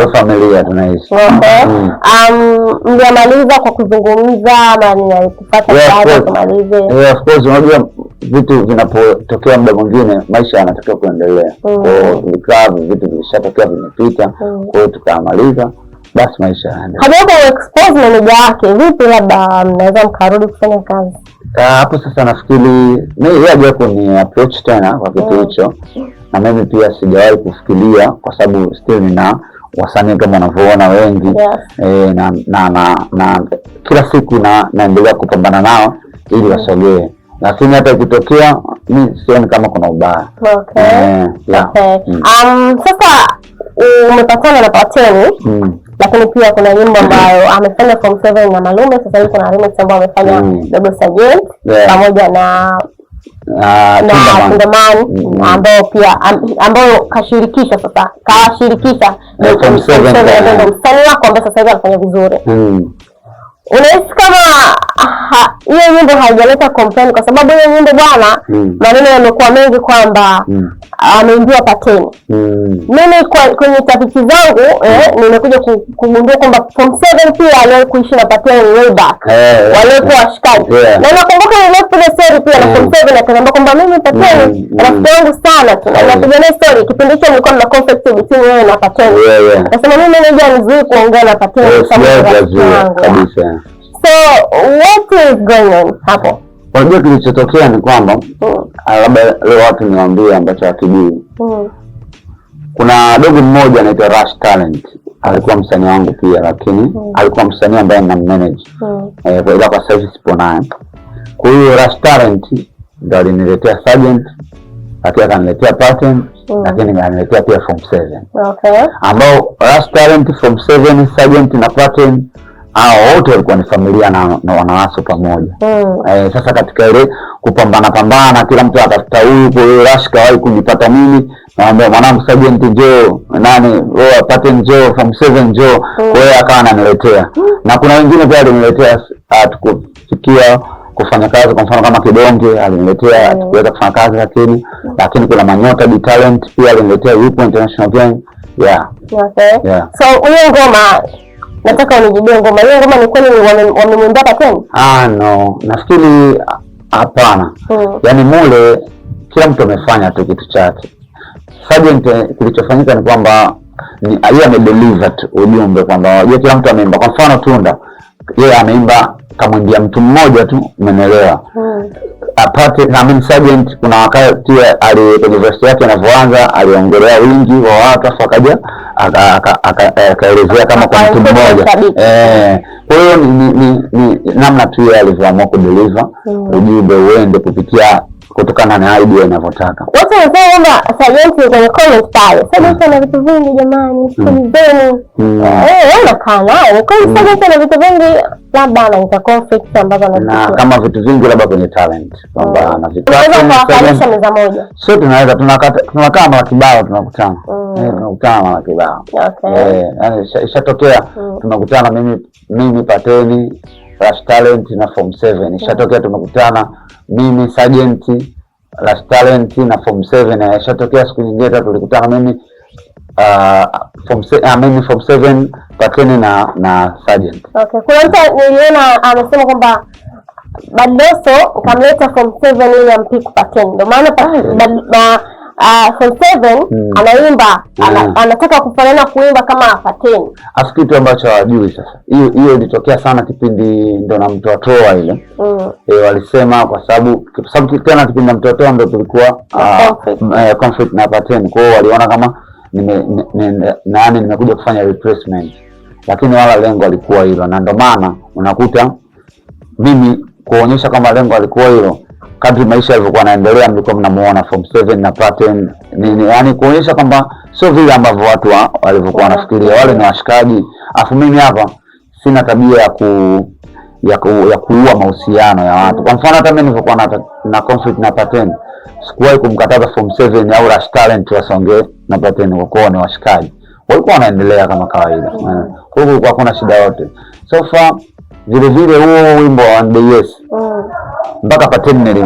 Ndio familia tunaishi. Okay. Mliamaliza kwa kuzungumza ama ni alikufuata Yeah, of baada course. tumalize? Yeah, of course, unajua vitu vinapotokea muda mwingine maisha yanatakiwa kuendelea. Kwa hiyo tulikaa, vitu vilishatokea, vimepita. Kwa hiyo tukamaliza, basi maisha yanaendelea. Hajawahi expose meneja wake, vipi, labda mnaweza mkarudi kufanya kazi? Ah, hapo sasa nafikiri mimi yeye hajawahi kuni approach tena kwa kitu hicho, na mimi pia sijawahi kufikiria kwa sababu still nina wasanii kama unavyoona wengi na kila siku naendelea kupambana nao ili wasogee, lakini hata ikitokea mi sioni kama kuna ubaya. Yeah. Okay. Sasa umepatana na Pateni, lakini pia kuna nyimbo ambayo amefanya Form 7 na Malume. Sasa hivi kuna remix ambayo amefanya Dogo Sergeant pamoja na Ah, na Tundaman. Tundaman, ambao pia ambayo kashirikisha, sasa kawashirikisha Form 7, Form 7, yeah. ndio msanii wako ambaye sasa hivi anafanya vizuri. Unahisi kama hiyo nyimbo haijaleta complain? Kwa sababu hiyo nyimbo bwana, maneno yamekuwa mengi kwamba ameimbiwa Pateni. Mimi kwenye tafiti zangu nimekuja kugundua kwamba Form 7 pia aliwahi kuishi na Pateni way back, waliokuwa washikaji, na nakumbuka nilipiga story pia na Form 7, akaniambia kwamba mimi Pateni rafiki yangu sana tu, na napiga naye story. Kipindi hicho nilikuwa na conflict between wewe na Pateni, akasema mimi manager nizuii kuongea na Pateni kwa sababu ni siwezi rafiki kuzuia wangu. Kabisa. So what is going on hapo? Unajua kilichotokea ni kwamba labda leo watu niwaambie ambacho hakijui. Kuna dogo mmoja anaitwa Rush Talent, alikuwa msanii wangu pia, lakini alikuwa msanii ambaye nina manage ila kwa sasa hivi sipo naye. Kwa hiyo Rush Talent ndo aliniletea Sergeant, lakini akaniletea Pattern, lakini akaniletea pia Form 7, ambao Rush Talent, Form 7, Sergeant na Pattern hao wote walikuwa ni familia na wanawaso pamoja. Sasa katika ile kupambana pambana, kila mtu atafuta huyu. Kwa hiyo Rush kawahi kunipata mimi, naambia mwanangu Sergeant njoo, nani wewe apate njoo, Form 7 njoo. Kwa hiyo akawa ananiletea, na kuna wengine pia aliniletea, tukufikia kufanya kazi. Kwa mfano kama Kidonge aliniletea, tukuweza kufanya kazi, lakini kuna Manyota D Talent pia aliniletea, yupo International Gang, yeah. Yeah. So hiyo ngoma nataka unijibie ngoma. Hiyo ngoma ni kweli wamemwimbia Pateni? Ah, no, nafikiri hapana. Yaani mule kila mtu amefanya tu kitu chake. Sergeant, kilichofanyika ni kwamba ni yeye amedeliver tu ujumbe kwamba wajua kila mtu ameimba. Kwa mfano Tunda, yeye ameimba kamwimbia mtu mmoja tu, umeelewa? Apate na mimi Sergeant, kuna wakati ali kwenye verse yake inavyoanza aliongelea wingi wa watu, afu akaja akaelezea kama kwa mtu Akaelezea mmoja. mashabiki. Kwa hiyo ni namna tu yeye alivyoamua kudeliver ujumbe uende kupitia kutokana na idea inavyotaka. Watu wanasema kwamba Sergeant kwenye comment pale, Sergeant ana vitu vingi jamani, sikilizeni. Eh, wewe unakaa naye. Ni kweli Sergeant ana vitu vingi, labda anaita conflict ambazo Na anazipitia. kama vitu vingi labda kwenye talent kwamba ana vitu Unaweza kuwakalisha meza moja. Sio, tunaweza tunakaa mara kibao tunakutana. Eh, tunakutana mara kibao. Eh, yani ishatokea tumekutana mimi Pateni, Rush Talent na Form 7. Ishatokea tumekutana mimi Sergeant, Rush Talent na Form 7. Na ishatokea siku nyingine tena tulikutana mimi mimi Form 7, Pateni na Sergeant. Okay. Kuna mtu niliona amesema kwamba Badloso ukamleta Form 7 ili ampick Pateni. Ndio maana Form 7 anaimba anataka kufanana kuimba kama Pateni. Afu kitu ambacho hawajui sasa, hiyo hiyo ilitokea sana kipindi ndo namtoatoa ile. Walisema kwa sababu tena kipindi namtoatoa ndo tulikuwa Conflict. Conflict na Pateni. Kwa hiyo waliona kama nani nimekuja kufanya replacement, lakini wala lengo alikuwa hilo, na ndo maana unakuta mimi kuonyesha kwamba lengo alikuwa hilo, kadri maisha yalivyokuwa yanaendelea, mlikuwa mnamuona Form 7 na Pattern nini, yani kuonyesha kwamba sio vile ambavyo watu walivyokuwa wanafikiria, wale ni washikaji. Afu mimi hapa sina tabia ya kuua mahusiano ya watu. Kwa mfano hata mimi nilivyokuwa na conflict na Pattern, sikuwahi kumkataza Form 7 au Rush Talent wasongee na Pattern kwa kuwa ni washikaji, walikuwa wanaendelea kama kawaida. Kwa hiyo kulikuwa hakuna shida yote. So far vile vile huo wimbo wa One Day Yes mpaka Pattern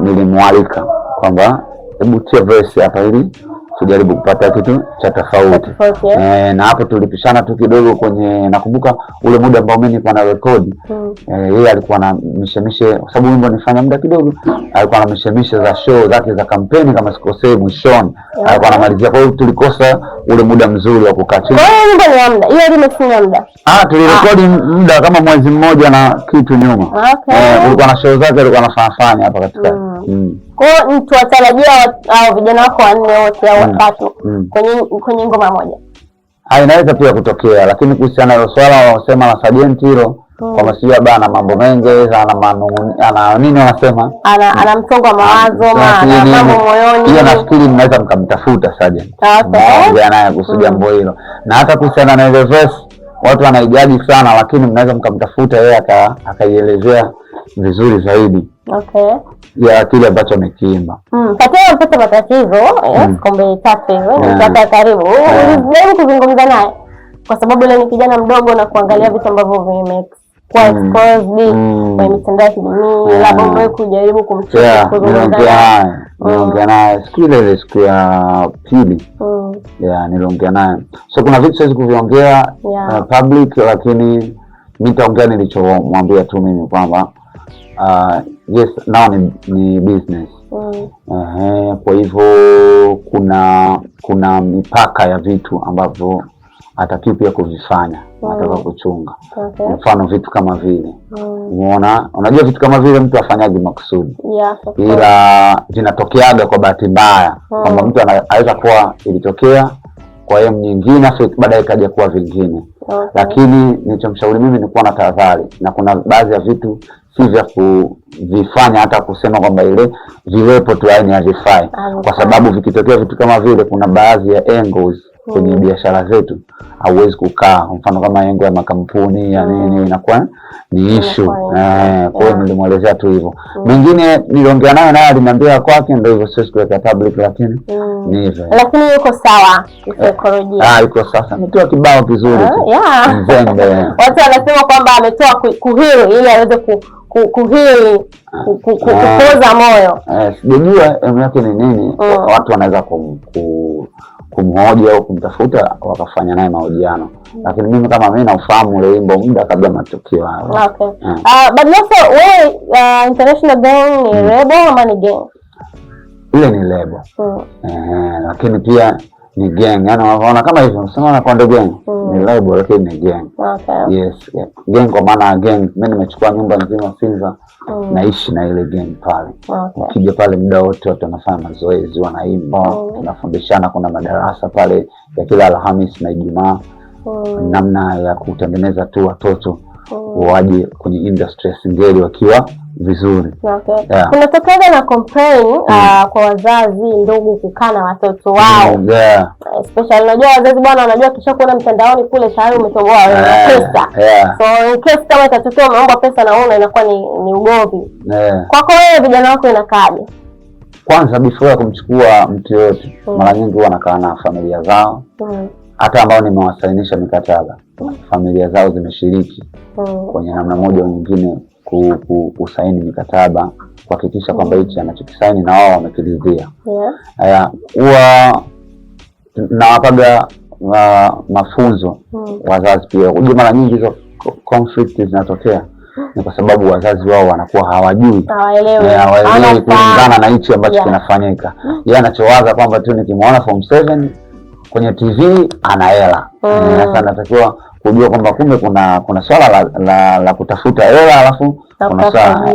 nilimwalika kwamba hebu tia verse hapa ili tujaribu kupata kitu cha tofauti. Tofauti, eh? Eh, na hapo tulipishana tu kidogo kwenye, nakumbuka ule muda ambao mimi nilikuwa na rekodi, yeye alikuwa na mishemishe, kwa sababu wimbo nifanya muda kidogo, alikuwa na mishemishe za show zake za kampeni kama sikosei, mwishoni alikuwa anamalizia. Kwa hiyo tulikosa ule muda mzuri wa kukaa chini. Kwa hiyo wimbo ni wa muda, hiyo remix ni ya muda. Ah, tulirekodi muda kama mwezi mmoja na kitu nyuma. Eh, kulikuwa na show zake alikuwa anafanya hapa katikati. Kwa hiyo tuwatarajia hao vijana wako wanne wote au watatu kwenye ngoma moja. Ah, inaweza pia kutokea, lakini kuhusiana na swala wanaosema la Sajenti hilo kwamba sijui bana mambo mengi ana ana nini wanasema Ana msongo wa mawazo ma ana mambo moyoni. Hiyo nafikiri mnaweza mkamtafuta Sajenti, mkaongea naye kuhusu jambo hilo, na hata kuhusiana na ile verse watu wanaijaji sana, lakini mnaweza mkamtafuta yeye akaielezea vizuri zaidi ya kile ambacho amekiimba. Patia alipata matatizo siku mbili tatu hivi, ni mtu wako karibu. Ulijaribu kuzungumza naye? Kwa sababu ile ni kijana mdogo na kuangalia vitu ambavyo vimekuwa exposed kwenye mitandao ya kijamii, labda umewahi kujaribu kumcheki, kuzungumza naye? Niliongea naye siku ile ile, siku ya pili. Yeah, niliongea naye. So kuna vitu siwezi kuviongea public, lakini mi nitaongea nilichomwambia tu mimi kwamba yes, nao ni business. Kwa hivyo kuna mipaka ya vitu ambavyo hatakiwi pia kuvifanya, anataka kuchunga. Mfano vitu kama vile umeona, unajua vitu kama vile mtu afanyaje makusudi, ila vinatokeaga kwa bahati mbaya, kwamba mtu anaweza kuwa ilitokea kwa hiyo nyingine afu baadaye ikaja kuwa vingine. Lakini nilichomshauri mimi ni kuwa na tahadhari, na kuna baadhi ya vitu si vya kuvifanya hata kusema kwamba ile viwepo tu, yaani havifai, kwa sababu vikitokea vitu kama vile, kuna baadhi ya angles kwenye biashara zetu hauwezi kukaa. Kwa mfano kama angle ya makampuni ya nini inakuwa ni issue. Kwa hiyo nilimwelezea tu hivyo. Mengine niliongea naye, naye aliniambia kwake ndio hivyo, siwezi kuweka public, lakini ni hivyo. Lakini yuko sawa kisaikolojia? Ah, yuko sasa, ametoa kibao kizuri tu. Mzembe. Watu wanasema kwamba ametoa kuheal ili aweze kuheal, kupoza moyo. Sijajua elimu yake ni nini. Watu wanaweza kumhoji au kumtafuta wakafanya naye mahojiano, lakini mimi kama mimi naufahamu ule wimbo muda kabla matukio hayo. But also wewe, International Gang ni label ama ni gang? Ile ni label. Lakini pia ni gang, yaani unaona kama hivyo unasema na Konde Gang ni label lakini ni gang. Yes, yeah. Gang kwa maana ya gang, mimi nimechukua nyumba nzima Sinza, naishi na ile gang pale. Ukija pale muda wote watu wanafanya mazoezi, wanaimba, tunafundishana, kuna madarasa pale ya kila Alhamis na Ijumaa, namna ya kutengeneza tu watoto waje kwenye industry ya Singeli wakiwa vizuri. Kunatokea na complain kwa wazazi, ndugu kukaa na watoto wao. Especially unajua wazazi bwana wanajua kisha kuona mtandaoni kule tayari umetoboa wewe na pesa. So in case kama itatokea umeomba pesa na una inakuwa ni ugomvi. Kwako wewe vijana wako inakaaje? Kwanza before ya kumchukua mtu yoyote, mara nyingi huwa nakaa na familia zao, hata ambao nimewasainisha mikataba, familia zao zimeshiriki kwenye namna moja au nyingine kusaini mikataba, kuhakikisha kwamba hichi anachokisaini na wao wamekiridhia. Huwa nawapaga mafunzo wazazi pia. Unajua mara nyingi hizo conflict zinatokea ni kwa sababu wazazi wao wanakuwa hawajui, Hawaelewi. Hawaelewi Hawana kulingana na hichi ambacho kinafanyika. Yeye anachowaza kwamba tu nikimwona form 7 kwenye TV ana hela. Sasa anatakiwa kujua kwamba kumbe kuna swala la kutafuta hela alafu Na kuna kutafuta swala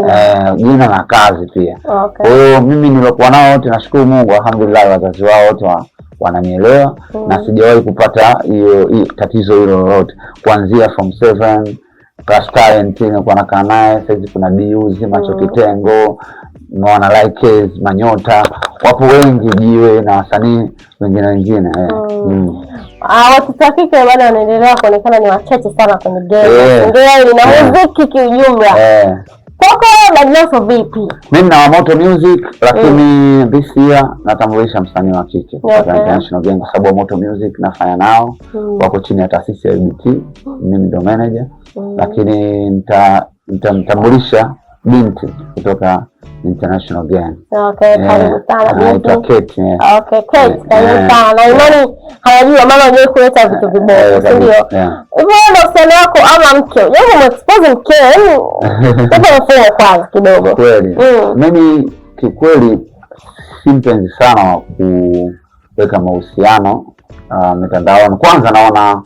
jina. jina na kazi pia. Kwa hiyo mimi niliokuwa nao wote nashukuru Mungu, alhamdulillah, wazazi wao wote wananielewa na sijawahi kupata hiyo tatizo hilo lolote, kuanzia form 7 Class Talent nilikuwa nakaa naye, saizi kuna Diuzi Macho Kitengo, umeona Likes, Manyota, wapo wengi, Jiwe na wasanii wengine wengine. Watoto wa kike bado wanaendelea kuonekana ni wachache sana kwenye game Singeli na muziki kiujumla. Kwako Badloso vipi? Mimi na Wamoto Music, lakini this year natambulisha msanii wa kike kutoka International Gang, kwa sababu Wamoto Music nafanya nao, wako chini ya taasisi ya UBT, mimi ndo manager, lakini nitamtambulisha binti kutoka International Gang. Okay, karibu sana Anaitwa binti. Kate. Yeah. Okay, Kate, karibu sana. Na imani hayajua mama hajawahi kuleta vitu vibovu, si ndio? Yeah. Hivyo wewe na uhusiano wako ama mke, yaani umexpose mkeo, yaani upe mfumo kwanza kidogo. Kweli. Mimi kikweli si mpenzi sana wa kuweka mahusiano mitandaoni. Kwanza naona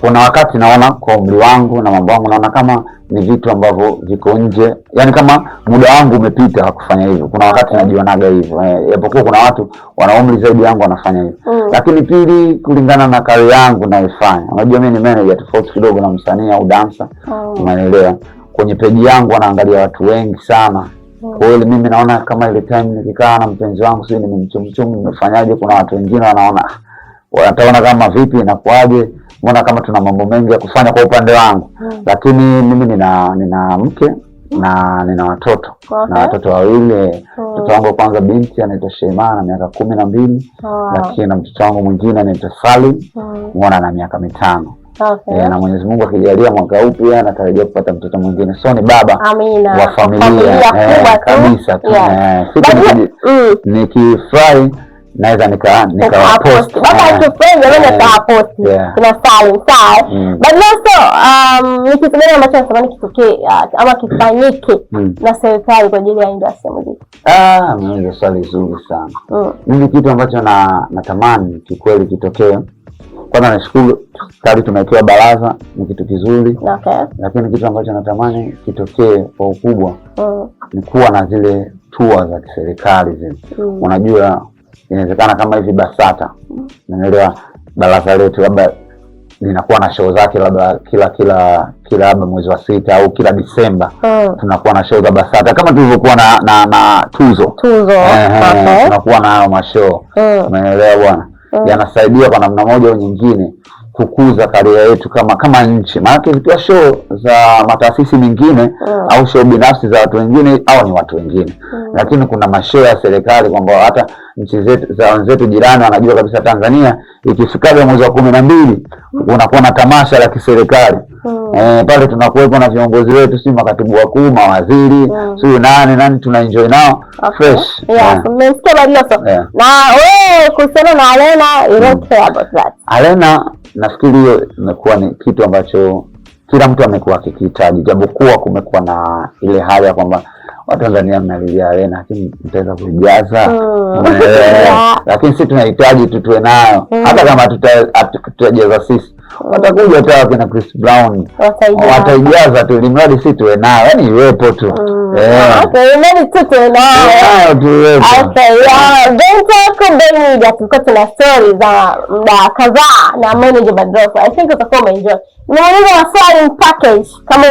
kuna wakati naona kwa umri wangu na mambo yangu naona kama ni vitu ambavyo viko nje, yaani kama muda wangu umepita wa kufanya hivyo. Kuna wakati najionaga hivyo, japokuwa kuna watu wana umri zaidi yangu wanafanya hivyo. Lakini pili, kulingana na kazi yangu naifanya, unajua mimi ni manager tofauti kidogo na msanii au dansa, unaelewa. Kwenye peji yangu wanaangalia watu wengi sana. Kwa hiyo mimi naona kama ile time nikikaa na mpenzi wangu, sijui nimemchumchum, nimefanyaje, kuna watu wengine wanaona, wataona kama vipi, inakuwaje, mbona kama tuna mambo mengi ya kufanya kwa upande wangu. Lakini mimi nina mke na nina watoto na watoto wawili. Mtoto wangu wa kwanza binti anaitwa Sheima na miaka 12, lakini na mtoto wangu mwingine anaitwa Salim, muona na miaka 5. Na Mwenyezi Mungu akijalia mwaka huu pia anatarajia kupata mtoto mwingine. So ni baba Amina. wa familia, Familia kubwa tu. kabisa tu. Siku nikifurahi naweza nikawapost. Baba akifurahi jamani atawapost. Kuna Salim, sawa. But also ni kitu gani ambacho natamani kitokee ama kifanyike na serikali kwa ajili ya industry ya muziki? Ah, mimi swali zuri sana. Mimi kitu ambacho na natamani kikweli kitokee, kwanza nashukuru tayari tumewekewa baraza, ni kitu kizuri. Lakini kitu ambacho natamani kitokee kwa ukubwa ni kuwa na zile tour za kiserikali zile. Unajua inawezekana kama hivi BASATA, unaelewa, baraza letu labda linakuwa na show zake labda kila labda mwezi wa 6 au kila Disemba tunakuwa na show za BASATA kama tulivyokuwa na tuzo. Tuzo. Tunakuwa na hayo mashow. Umeelewa bwana? Yanasaidia kwa namna moja au nyingine kukuza career yetu kama nchi. Maana zikiwa show za mataasisi mengine au show binafsi za watu wengine au ni watu wengine. Lakini kuna mashow ya serikali kwamba hata nchi zetu za wenzetu jirani wanajua kabisa Tanzania ikifikaga mwezi wa 12 kunakuwa na tamasha la kiserikali. Pale tunakuwepo na viongozi wetu, si makatibu wakuu, mawaziri, si nani nani, tuna enjoy nao fresh. Mmesikia Badloso. Na wewe kuhusiana na Arena, you don't care about that. Arena nafikiri hiyo imekuwa ni kitu ambacho kila mtu amekuwa akikihitaji, japokuwa kumekuwa na ile hali ya kwamba Watanzania mnalilia Arena lakini mtaweza kuijaza. Lakini sisi tunahitaji tu tuwe nayo. Hata kama tutajaza sisi, watakuja hata wakina Chris Brown wataijaza tu, ili mradi sisi tuwe nayo, yani iwepo tu. Okay, mradi tu tuwe nayo. Tu iwepo. Okay, yeah. Then talk Ben Media, tulikuwa tuna story za muda kadhaa na manager Badloso. I think utakuwa umeenjoy. Nimeuliza maswali in package. Kama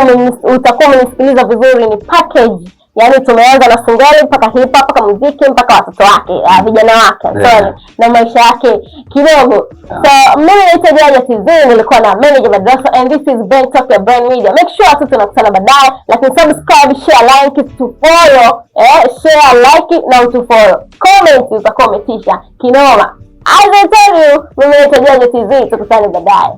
utakuwa umenisikiliza vizuri ni package. Yaani tumeanza na singeli mpaka hip hop mpaka muziki mpaka watoto wake, vijana wake, sorry, na maisha yake kidogo. So mimi naitwa Jaja TV, nilikuwa na manager Badloso and this is Brain Talk ya Brain Media. Make sure tu tunakutana baadaye, lakini subscribe, share, like, to follow, share, like na utufollow. Comment utakuwa umetisha kinoma. As I tell you, mimi naitwa Jaja TV, tukutane baadaye.